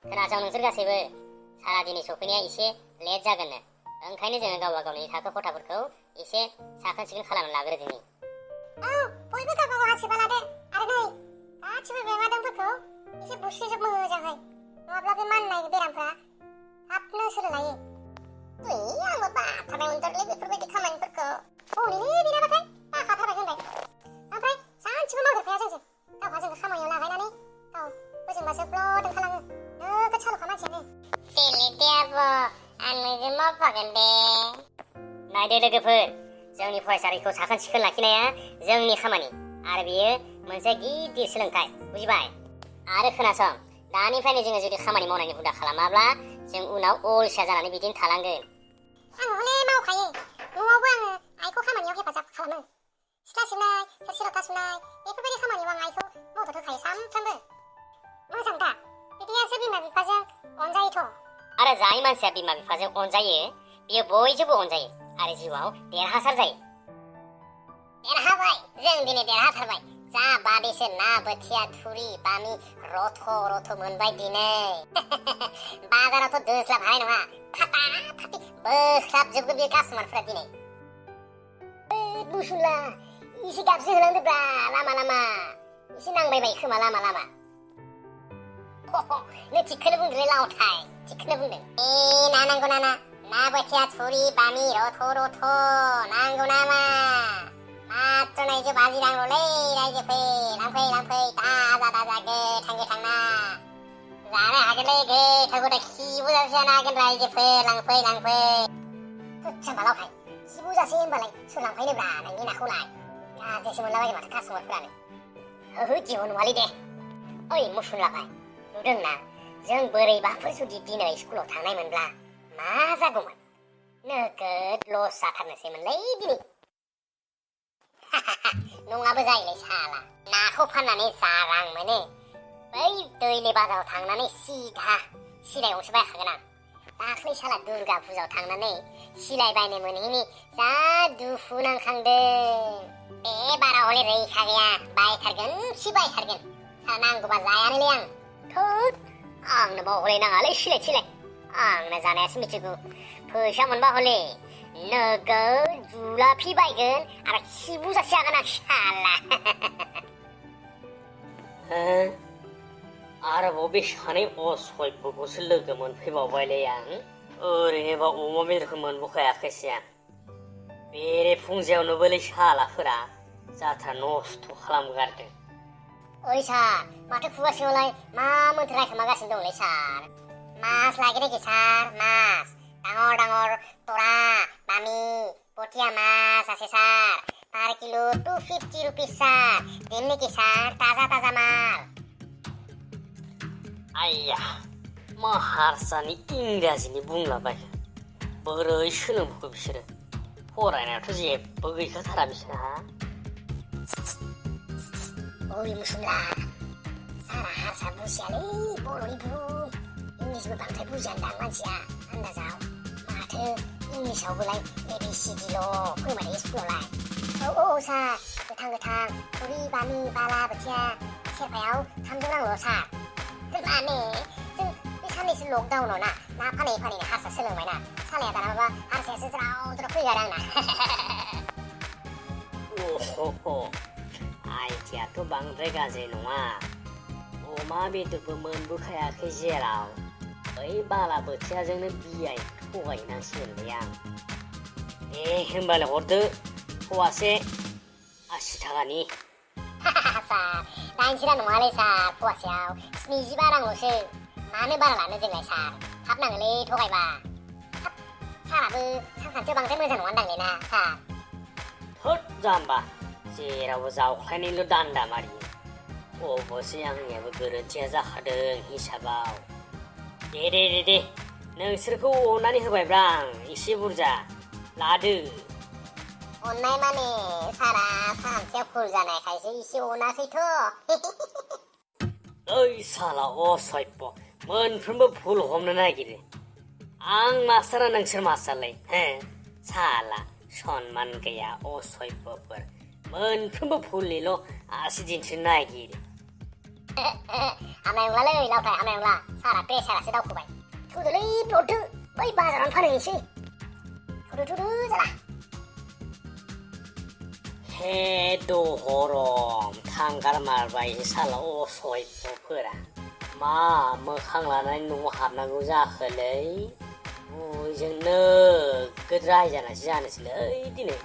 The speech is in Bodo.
खोनासं नोंसोर गासैबो सारा दिनै सफैनाया एसे लेट जागोननो ओंखायनो जोङो गावबा गावनि थाखो खथाफोरखौ एसे साखोन सिखोन खालामना लाग्रोदिनि बयबो गावबा गाव हासिबा लादो आरो नै गासिबो बेमादोंफोरखौ एसे बुस्रिजोब मोजांहाय नङाब्ला बे माननाय बेरामफ्रा थाबनो सोलोलायो आंबो बाथारनाय मोनथारलै बेफोरबायदि खामानिफोरखौ हनैलै बेनाबाथाय बाखाथारबाय होनबाय ओमफ्राय सानसेबो मावदेरखाया जोंजों गावहा जोंखौ खामानियाव लागायनानै गाव बोजोंबासो ब्लद ओंखारलाङो नोगोद सालुखा मानसियानो देलेदे आब' आं नोंजों मावफागोन दे नायदो लोगोफोर जोंनि फरायसालिखौ साखोन सिखोन लाखिनाया जोंनि खामानि आरो बेयो मोनसे गिदिर सोलोंथाइ बुजिबाय आरो खोनासं दानिफ्रायनो जोङो जुदि खामानि मावनायनि हुदा खालामाब्ला जों उनाव अलसिया जानानै बिदिनो थालांगोन आं हले मावखायो न'आवबो आङो आइखौ खामानियाव हेफाजाब खालामो सिथ्ला सिबनाय थोरसि लथा सुनाय बेफोरबायदि खामानियाव आं आइखौ मदद होखायो सानफ्रामबो मोजां दा बिदियासो बिमा बिफाजों अनजायोथ' आरो जाय मानसिया बिमा बिफाजों अनजायो बियो बयजोंबो अनजायो आरो जिउआव देरहासार जायो देरहाबाय जों दिनै देरहाथारबाय जा बादैसो ना बोथिया थुरि बामि रथ' मोनबाय दिनै बाजारावथ' दोस्लाबहाय नङा फाटा फाटि बोख्लाबजोबगोन बे कास्टमारफ्रा दिनै बुसुला एसे गाबसो होलांदोब्रा लामा एसे नांबायबाय खोमा लामा नों थिगखौनो बुंदोंलै लावथाय थिगखौनो बुंदों ना नांगौ ना बोथिया थुरि बामि रथ' नांगौ नामा मात्र नायजो बाजि नांगौलै रायजोफोर लांफै ताजा गोथां ना जानो हागोनलै गोथाव खि बुरजासो जानो हागोन रायजोफोर लांफै होदसा लावथाय खि बुरजासो होनबालाय सोर लांफैनोब्रा नोंनि नाखौलाय गाज्रिसो मोनलाबायो माथो कास्टमारफ्रानो ओहो जेबो नङालै दे ओइ मुसुनलाबाय नुदोंना जों बोरैबाफोर जुदि दिनै स्कुलाव थांनाय मोनब्ला मा जागौमोन नोगोद लस जाथारनोसैमोनलै दिनै नङाबो जायोलै साला नाखौ फाननानै जा रां मोनो बै दैले बाजाराव थांनानै सिलाय गंसे बायखागोन आं दाख्लै साला दुर्गा फुजायाव थांनानै सिलाय बायनो मोनैनि जा दुखु नांखांदों बे बाराव हले रैखा गैया बायथारगोन नांगौबा जायानोलै आं थोद आंनोबा हले नाङालै सिलाय आंनो जानायासो मिथिगौ फैसा मोनबा हले नोगोद जुलाफि बायगोन आरो खि बुरजासो जागोन आं साला आरोबाव बे सानै असभ्यखौसो लोगो मोनफैबावबायलै आं ओरैनोबा अमा बेदरखौ मोनबोखायाखैसै आं बेरे फुंजायावनोबोलै सालाफोरा जाथ्रा नस्थ' खालामगारदों ओइ सार माथो खुगासिङावलाय मा मोन्थोर रायखोमागासिनो दंलै सार मास लागिरेखि सार मास डाঙर तरा बामि पटिया मास আছে सार पार किलो 250 रुपिस सार दिन नेखि सार ताजा माल आइया मा हारसानि इंराजिनि बुंलाबायो बोरै सोलोंबोखो बिसोरो फरायनायावथ' जेबो गैखाथारा बिसोरहा ओइ मुसुमला सारा हारसा बुजियालै बर'नि बुं इंलिसबो बांद्राय बुजियानदां मानसिया आन्दाजाव माथो इंलिसावबोलाय ABCDल' फोरोंबाय स्कुलावलाय औ सार गोथां थुरि बामि बाला बोथिया सेरफायाव 300 रांल' सार माने जों बे साननैसो लकडाउनाव ना फानैनो हारसा सोलोंबायना सालाया दानाबा हारसायासो ज्राव फैयो आरो आंना आइडियाथ' बांद्राय गाज्रि नङा अमा बेदरबो मोनबोखायाखै जेराव बै बाला बोथियाजोंनो बियाय थगायनांसिगोनलै आं दे होमबालाय हरदो फवासे 80 थाखानि सार 90 रां नङालै सार फवासेयाव 75 रांल'सो मानो बारा लानो जोंलाय सार थाब नाङोलै थगायबा साराबो सानखान्थियाव बांद्राय मोजां नङादांलै ना सार थोद जाम्बा जेरावबो जावख्लायनायल' दान्दा मारियो अबसे आंनियाबो गोरोन्थिया जाखादों हिसाबाव दे नोंसोरखौ अननानै होबायब्रा आं एसे बुरजा लादो अननाय माने सारा सानसेयाव फुल जानायखायसो एसे अनाखैथ' ओइ साला असभ्य मोनफ्रोमबो फुल हमनो नागिरो आं मास्टारा नोंसोर मास्टारलै साला सनमान गैया असभ्यफोर मोनफ्रोमबो फुलनिल' आसि दिन्थिनो नागिरो हामनाय नंलालै लावथाय हामनाय नंला सारा प्रेसारासो दावखोबाय थुदोलै ब्लडदो बै बाजारावनो फानहैनोसै थुदो जाला हे दहरम थांगार मारबाय साला असयफोरा मा मोखां लानानै न'आव हाबनांगौ जाखोलै बयजों नोगोद रायजानासो जानोसैलै दिनै